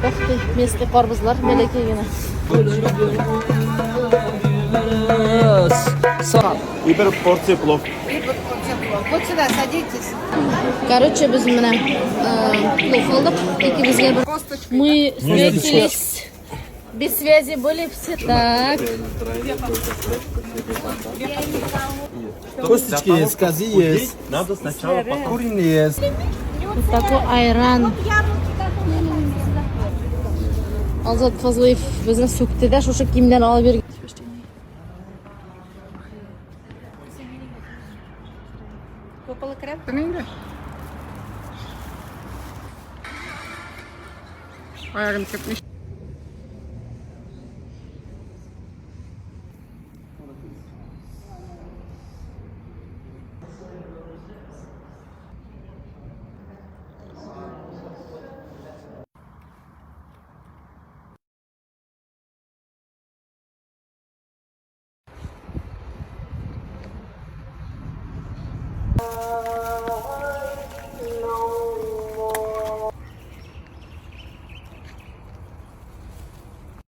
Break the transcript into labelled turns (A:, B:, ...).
A: Ух ты, местный карбызлар бәләкәй генә.
B: И бер порция плов.
C: Вот сюда садитесь.
A: Короче, без менә плов алдык. Икебезгә бер. Мы встретились. Без связи были все. Так.
D: Косточки есть, кози есть,
B: Надо сначала
D: куриный есть.
A: Вот такой айран. Азат Фазлыев безне сүкте дә шушы киемнән алып биргән.
C: Аягын кертмеш.